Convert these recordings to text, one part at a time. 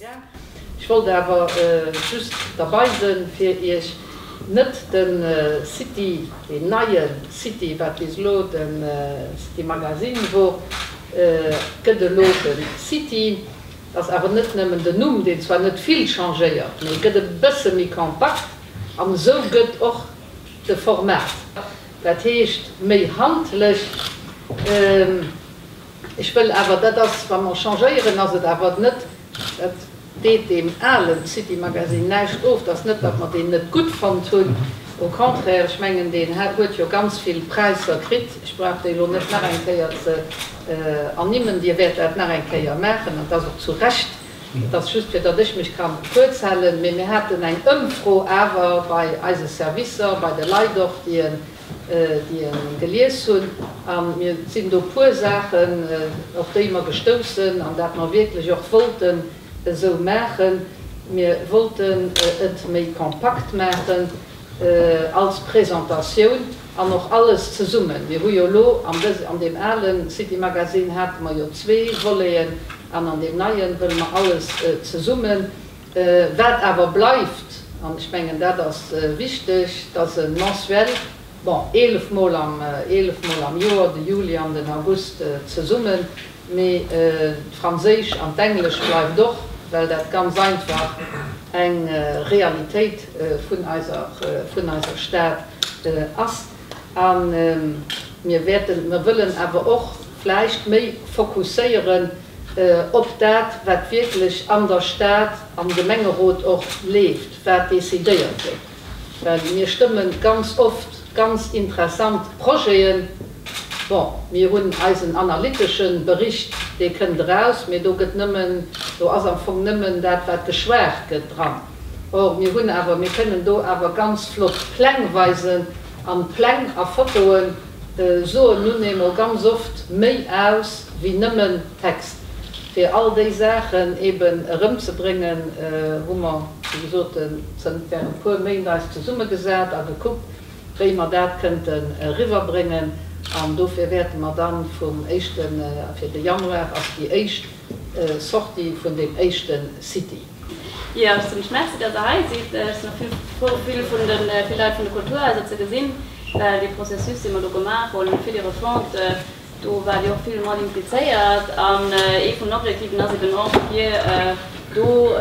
Ech wollt awer just derbei sen fir iech net den City, deen neien City, wat bis elo den City Magazine wor, gëtt elo den City. Ass awer net nëmmen den Numm, deen zwar net vill changéiert, mee gëtt e bësse méi kompakt an esou gëtt och de Format, dat heescht méi handlech. Ech wëll awer, dat ass, wa mer changéieren, ass et awer net, dat deet deem alen City Magazine näischt of, dat ass net, datt mer deen net gutt fonnt hunn, au contraire, ech mengen, deen huet jo ganz vill Präisser kritt, ech brauch déi elo net nach eng Kéier ze ernimmen, Dir wäert dat nach eng Kéier maachen an dat ass och zu Recht, et ass just fir datt ech mech ka kuerz halen, mee mir haten eng Ëmfro awer bei eise Servicer, bei de Leit och, déi en déi e gelies hunn, a mir sinn do puer Saachen, op déi mer gestouss sinn an dat mer wierklech och wollten esou maachen. Mir wollten et méi kompakt maachen als Presentatioun an och alles zesummen. Mir hu jo elo an dës, an deem ale City Magazine hate mer jo zwee Voleten an an deem neien wëlle mer alles zesummen. Wat awer bleift, an ech mengen dat ass wichteg, dass e mensuel, bon, 11 mol am, 11 mol am Joer, de Juli an den August zesummen, mee d'Franséisch an d'Englesch bleift och, well dat ganz einfach eng Realitéit vun eiser, vun eiser Stad ass. A mir wäerten, mir wëllen awer och vläicht méi fokusséieren op dat, wat wierklech an der Stad, am Gemengerot och leeft, wat decidéiert gëtt. Well mir stëmme ganz oft ganz interessant Projeten. Bon, mir hunn eisen analytesche Bericht, dee kënnt eraus, mee do gëtt nëmmen, do ass am Fong nëmmen dat, wat geschwat gëtt, dran. Or, mir hunn awer, mir kënnen do awer ganz flott Pläng weisen, an Pläng a Fotoen soen nun eemol ganz oft méi aus wéi nëmmen Text. Fir all déi Saachen eben erëmzebréngen, hu mer, wéi gesot, zënter e puer Méint eis zesummegesat a gekuckt, wéi mer dat kënnten eriwwerbréngen. An dofir wäerte mer dann vum éischten, fir de Januar ass déi éischt Sortie vun deem éischte City. Jo, ech soen lech Merci, dass Der hei sidd. Ech sinn och vill frou, vill vun de vill Leit vun de Kulturhaiser ze gesinn, well dee Processus, dee mer do gemaach hunn fir déi Refonte, do waart Dir och vill mat implizéiert. An ee vun den Objektiven ass eben och, fir do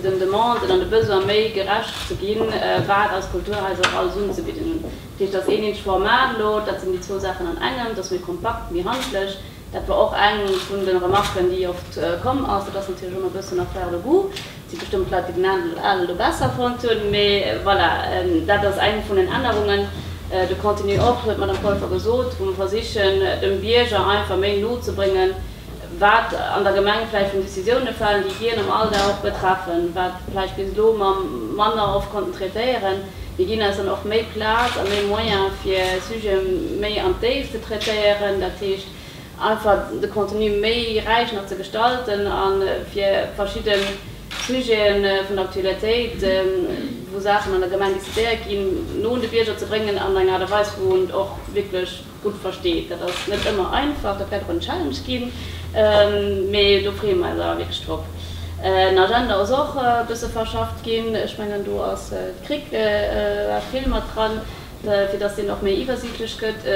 den Demanden an de Besoine méi gerecht ze ginn, wat eis Kulturhaiser och alles unzebidden hunn. Dat heescht, dat ass een eenzegt Format elo, dat sinn déi zwou Saachen an engem, dat ass méi kompakt, méi handlech. Dat war och eng vun de Remarken, déi oft komm ass. Dat ass natierlech ëmmer e bëssen Affaire de goût. Et si bestëmmt Leit, déi den alen elo besser fonnt hunn. Mee voilà, dat ass eng vun den Ännerungen. De Contenu och, huet d'Madame Polfer gesot, wou mer versichen, dem Bierger einfach méi no ze bréngen, wat an der Gemeng vläicht vun Décisioune falen, déi hien am Alldag och betreffen, wat vläicht bis elo mer manner oft konnten traitéieren. Mir ginn eis dann och méi Plaz a méi Moyen, fir Sujete méi an d'Déift ze traitéieren, dat heescht einfach de Contenu méi räich nach ze gestalten a fir verschidde Sujete vun der Aktualitéit, wou Saachen an der Gemeng decidéiert ginn, no un de Bierger ze bréngen an enger Aart a Weis, wou en et och wierklech gutt versteet. Dat ass net ëmmer einfach, dat wäert och en Challenge ginn, mee do freeë mer eis awer wierklech drop. Den Agenda ass och e bësse verschafft ginn. Ech mengen, do ass d'Krick war vill mat dran, fir dass deen och méi iwwersiichtlech gëtt.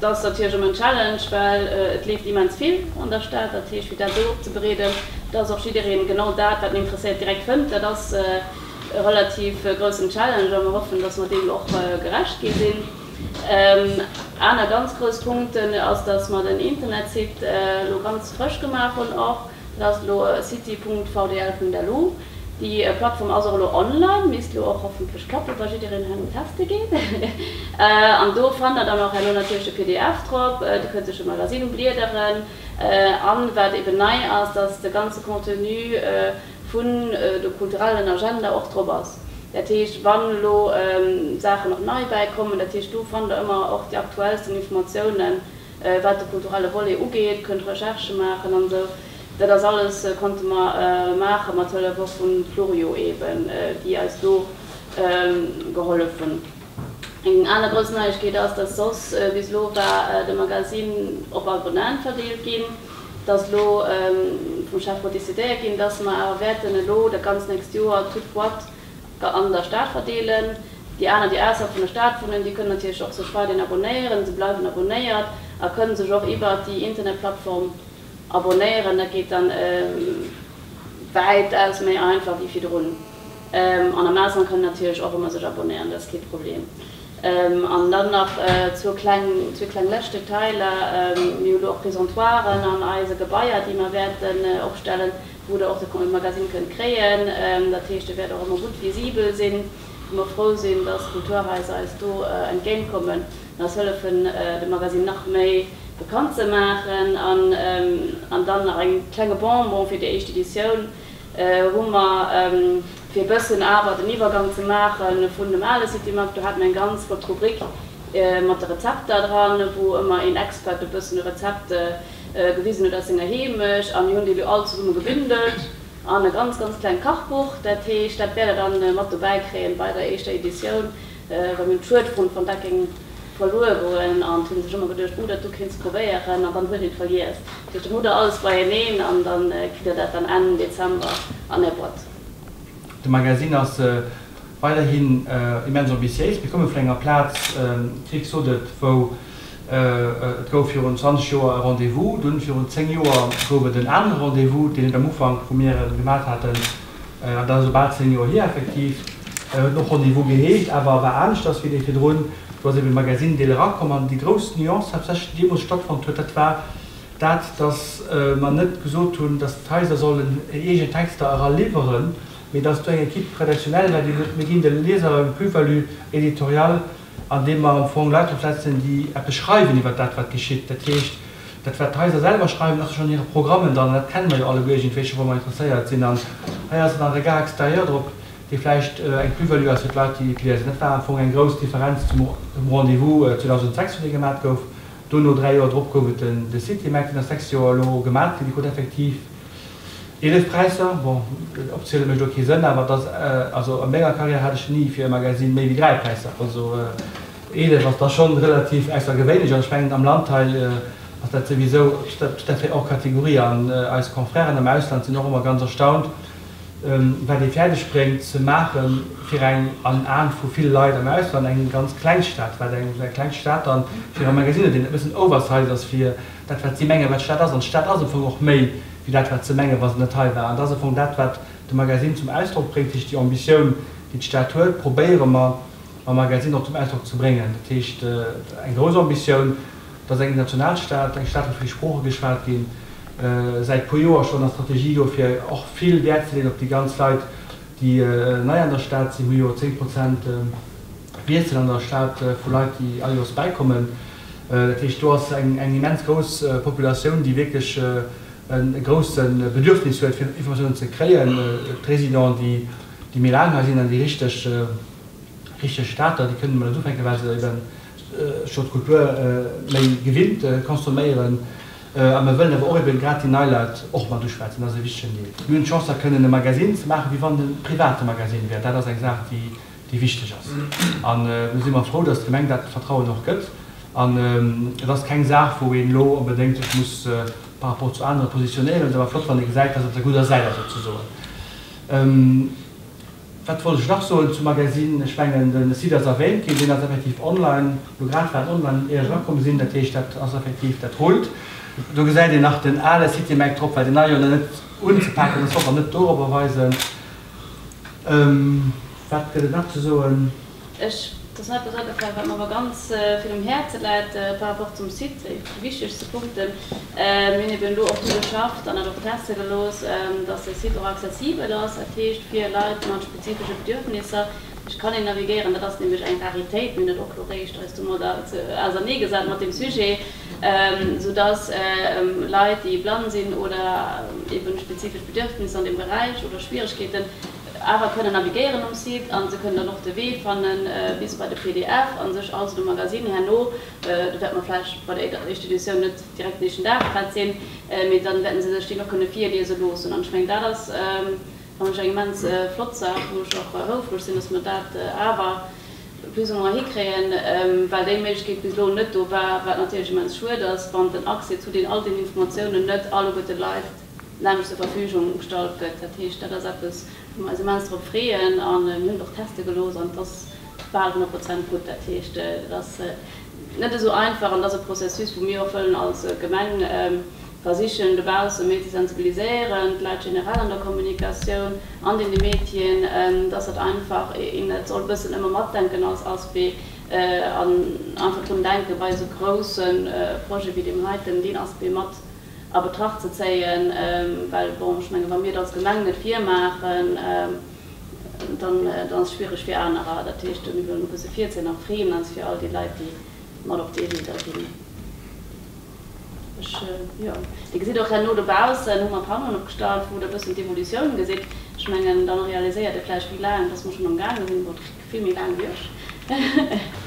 Dat ass natierlech ëmmer en Challenge, well et leeft immens vill an der Stad. Dat heescht, fir dat esou opzebereeden, dass och jiddereen genau dat, wat en interesséiert, direkt fënnt, dat ass e relativ groussen Challenge a mer hoffen, dass mer deem och gerecht gi sinn. Aner ganz grouss Punkten ass, dass mer den Internetsite elo ganz frësch gemaach hunn och. Dat ass elo city.vdl.lu. Déi Plattform ass och elo online, misst elo och hoffentlech klappen, wa jiddereen herno teste geet. An do fannt der dann och herno natierlech de pdf drop. Dir kënnt sech de Magazine bliederen. An wat eben nei ass, dass de ganze Contenu vun de kulturellen Agenda och drop ass. Dat heescht, wann elo Saachen och nei bäikommen, dat heescht, do fannt Der ëmmer och déi aktuellsten Informatiounen, wat de kulturelle Volet ugeet, kënnt Recherchë maachen an esou. Dat ass alles, konnte mer maache mat Hëllef och vun PluriO eeben, déi eis do gehollef hunn. Eng aner grouss Neiegkeet ass, dass soss bis elo war de Magazine op Abonnent verdeelt ginn. Et ass elo vum Schäfferot decidéiert ginn, dass mer awer wäerten elo dat ganz nächst Joer toute boîte an der Stad verdeelen. Déi aner, déi ausserhalb vun der Stad wunnen, déi kënnen natierlech och sech weiderhin abonéieren. Se bleiwen abonéiert a kënnen sech och iwwert déi Internetplattform abonéieren. Dat geet dann wäitaus méi einfach wéi virdrun. An am Ausland kann een natierlech och ëmmer sech abonéieren, dat ass kee Problem. An dann nach zwou kleng, zwee kleng lescht Detailer, Mir hu lo och Présentoiren an eise Gebaier, déi mer wäerten opstellen, wou Der och de Magasinn kënnt kréien. Dat heescht, e wäert och ëmmer gutt visibel sinn, wou mer frou sinn, dass d'Kulturhaiser eis do entgéintkommen an eis hëllefen, de Magasinn nach méi bekannt ze maachen. An dann nach e klenge Bonbon fir déi éischt Editioun hu mer, fir e bëssen awer den Iwwergang ze maache vun dem ale Citymag, do hate mer eng ganz flott Rubrik mat de Rezepter dran, wou ëmmer een Expert e bëssen e Rezept gewisen huet aus senger Heemecht. A mir hunn déi elo all zesumme gebündelt an e ganz, ganz klengt Kachbuch. Dat heescht, dat wäert Der dann mat dobäi kréien bei der éischter Editioun. Well mir hunn d'Schued fonnt, wann dat géing verluer goen an hunn sech ëmmer geduecht, oh dat do kéints de probéieren an dann huet een et vergiess. Dat heescht, dann hutt der alles beieneen an dann kritt der dat dann Enn Dezember an är Boîte. De Magazine ass weiderhin immens ambitiéis. Mir komme vun enger Plaz, d'Rick sot et, wou et gouf virun 20 Joer e Rendez-vous, dunn virun 10 Joer gouf et en anere Rendez-vous, deen et am Ufank, wou mir e gemat haten, An dat ass elo bal 10 Joer hier effektiv. Huet och Rendez-vous geheescht, awer war aneschters wéi dee virdrun. Do ass eben de Magazine-Deel erakomm. An déi grouss Nuance haaptsächlech, déi deemools stattfonnt huet, dat war dat, dass mer net gesot hunn, dass d'Haiser sollen hir eegen Texter eraliwweren, mee dass do eng Équipe rédactionnelle war, déi gesot huet, mir ginn de Lieser eng Plus-value éditoriale, andeem mer am Fong Leit drop setzen, déi eppes schreiwen iwwer dat, wat geschitt. Dat heescht, dat, wat d'Haiser selwer schreiwen, ass jo schonn an hire Programmen dran, an dat kenne mer jo alleguer iergendwéi scho, wa mer interesséiert sinn. An hei ass et en Regard extérieur drop, dee vläicht eng Plus-value ass fir d'Leit, déi et liesen. Dat war am Fong eng grouss Differenz zum Rendez-vous 2006, wou dee gemat gouf. Dono, dräi Joer drop, gouf et de City-Mac, deen ass sechs Joer elo gemat ginn. Dee krut effektiv 11 Präisser. Bon, opziele mécht elo kee Sënn, awer et ass, also a menger Karriär hat ech ni fir e Magasinn méi wéi dräi Präisser. Also 11 ass da schonn relativ aussergewéinlech an ech mengen am Land hei ass dat souwisou tout à fait hors catégorie. An eis Confrèren am Ausland sinn och ëmmer ganz erstaunt, wat ee fäerdeg bréngt ze maache fir eng, an Aen vu ville Leit am Ausland, eng ganz kleng Stad, wat eng esou eng kleng Stad dann fir e Magasinn huet, deen e bëssen oversized ass fir dat wat si mengen wat d'Stad ass. An d'Stad ass am Fong och méi wéi dat wat se mengen, wa se net hei war. An dat ass am Fong dat wat de Magasinn zum Ausdrock bréngt, dat heescht déi Ambitioun déi d'Stad huet, probéiere mer mam Magasinn och zum Ausdrock ze bréngen. Dat heescht eng grouss Ambitioun, et ass eng international Stad, eng Stad wou vill Sprooche geschwat ginn, säit puer Joer schonn ass d'Strategie do fir och vill Wäert ze leeën op déi ganz Leit déi nei an der Stad sinn. Mir hu jo 10 Prozent Wiessel an der Stad vu Leit déi all Joers bäikommen. Dat heescht, do ass eng immens grouss Populatioun, déi wierklech e grousse Bedürfnis huet, fir Informatiounen ze kréien. D'Résidenten, déi méi laang hei sinn an déi richteg, richteg Stater, déi kënnen domat net ufänken, well se ebe scho d'Kultur méi gewinnt consomméieren. A mir wëllen awer och ebe grad déi nei Leit och mat uschwätzen. Dat ass e wichtegen Deel. Mir hunn d'Chance, da kënnen e Magasinn ze maachen, wéi wann et e private Magasinn wär. Dat ass eng Saach, déi déi wichteg ass. An do si mer frou, dass d'Gemeng dat Vertrauen och gëtt. An et ass keng Saach, wou een elo onbedéngt sech muss par rapport zu anere positionéieren. Et ass awer flott, wann ee gesäit, dass et op der gudder Säit ass souzesoen. Wat wollt ech nach soen zum Magasinn? Ech mengen, de Site ass erwähnt ginn. Deen ass effektiv online, elo grad war en online, ier ech erakomm sinn. Dat heescht, dat ass effektiv, dat rullt. Do gesäit een nach den ale Citymag drop, well deen neie jo nach net unzepaken ass, wollt mer net dorobber weisen. Wat gëtt et nach ze soen? Ech, et ass mer eppes agefall, wat mer awer ganz vill um Häerze läit par rapport zum Site, ee vun de wichtegste Punkten. Mir hunn eben elo och dru geschafft an dat och teste gelooss, dass de Site och accessibel ass, dat heescht fir Leit mat spezifesche Bedürfnisser. Ech kann een navigéieren, dat ass nämlech eng Raritéit. Mir hunn dat och elo réischt eis domadder auserneegesat mat deem Sujet, soudass Leit, déi blann sinn oder eben spezifesch Bedürfnisser an deem Beräich oder Schwieregkeeten, awer kënnen navigéieren um Site a se kënnen dann och de Wee fanne bis bei de pdf a sech also de Magasinn herno, do wäerte mer vläicht bei der éischter Editioun net direkt den éischten Dag prett sinn, mee dann wäerten se sech deen och kënne virliese loossen. An ech mengen, dat ass, fannen ech, eng immens flott Saach, wou ech och houfreg sinn, dass mer dat awer. plus ou moins hikréien, well déi Méiglechkeet bis elo net do war, wat natierlech immens schued ass, wann den Accès zu den all den Informatiounen net alleguerte Leit d'nämmlecht zur Verfügung gestallt gëtt. Dat heescht, dat ass eppes, wou mer eis immens drop freeën a mir hunn et och teste gelooss an et ass bal 100 Prozent gutt. Dat heescht, et ass net esou einfach an et ass e Processus, wou mir och wëllen als Gemeng versichen dobausse méi ze sensibiliséieren, d'Leit generell an der Kommunikatioun an den de Medien, dass dat einfach een dat soll bëssen ëmmer matdenken als Aspect an einfach drun denken, bei esou grousse Projete wéi deem heiten deen Aspect mat a Betracht ze zéien, well bon, ech menge wa mir et als Gemeng net virmaachen, dann dann ass et schwiereg fir anerer. Dat heescht, mir wëllen e bësse virzéien a freeën eis fir all déi Leit, déi mat op dee Wee da ginn. Ech, jo, Dir gesitt och herno dobaussen hu mer Panneauen opgestallt, wou Der e bëssen d'Evolutioun gesitt. Ech mengen, dann realiséiert Der vläicht, wéi laang dass mer schonn amgaange sinn. Bon, d'Krick vill méi laang wéi ech.